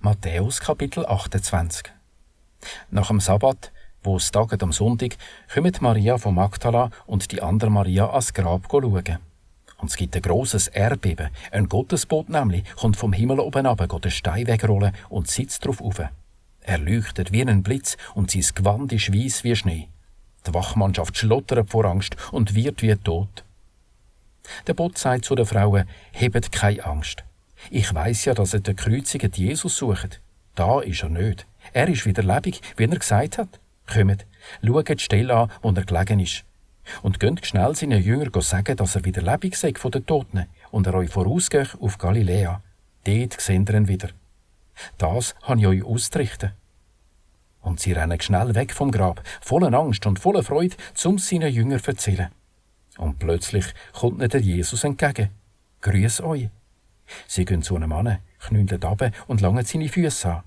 Matthäus Kapitel 28. Nach dem Sabbat, wo es taget am Sonntag, kommen Maria von Magdala und die andere Maria ans Grab schauen. Und es gibt ein grosses Erdbeben. Ein Gottesbote nämlich kommt vom Himmel oben runter, geht den Stein wegrollen und sitzt drauf auf. Er leuchtet wie ein Blitz und sein Gewand ist weiss wie Schnee. Die Wachmannschaft schlottert vor Angst und wird wie tot. Der Bote sagt zu den Frauen: «Hebt keine Angst. Ich weiss ja, dass ihr den gekreuzigten Jesus sucht. Da ist er nicht. Er ist wieder lebendig, wie er gesagt hat. Kommt, schaut die Stelle an, wo er gelegen ist. Und geht schnell seinen Jüngern sagen, dass er wieder lebendig sei von den Toten und er euch vorausgeht auf Galiläa. Dort seht ihr ihn wieder. Das habe ich euch auszurichten.» Und sie rennen schnell weg vom Grab, voller Angst und voller Freude, um es seinen Jüngern zu erzählen. Und plötzlich kommt ihnen der Jesus entgegen. «Grüß euch!» Sie gehen zu einem Mann, knündeln runter und langen seine Füße an.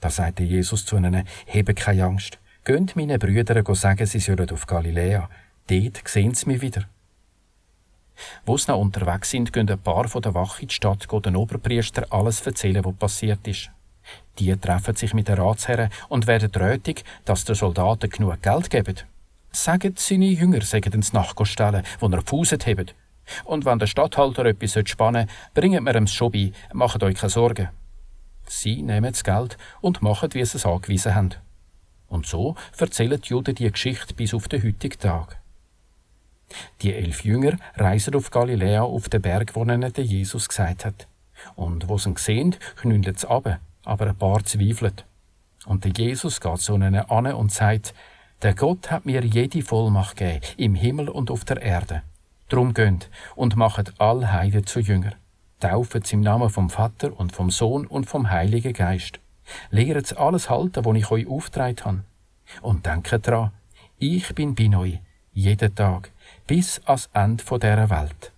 Da sagte Jesus zu ihnen: «Hebt keine Angst. Geht meinen Brüdern sagen, sie sollen auf Galiläa. Dort sehen sie mich wieder.» Wo sie noch unterwegs sind, gehen ein paar von der Wache in die Stadt, den Oberpriester alles erzählen, was passiert ist. Die treffen sich mit den Ratsherren und werden rötig, dass den Soldaten genug Geld geben. Sagt seine Jünger, sagen ins Nachstellen, wo er Fuset hebt. Und wenn der Statthalter etwas spannen will, bringt mir es schon bei, macht euch keine Sorgen. Sie nehmen das Geld und machen, wie sie es angewiesen haben. Und so erzählen die Juden die Geschichte bis auf den heutigen Tag. Die 11 Jünger reisen auf Galiläa auf den Berg, wo ihnen der Jesus gesagt hat. Und wo sie ihn sehen, knündeln sie runter, aber ein paar zweifeln. Und der Jesus geht zu ihnen an und sagt: «Der Gott hat mir jede Vollmacht gegeben, im Himmel und auf der Erde. Drum geht und macht all Heiden zu Jünger. Tauft sie im Namen vom Vater und vom Sohn und vom Heiligen Geist. Lehret sie alles halten, was ich euch aufgetragen habe. Und denkt daran, ich bin bei euch, jeden Tag, bis ans Ende dieser Welt.»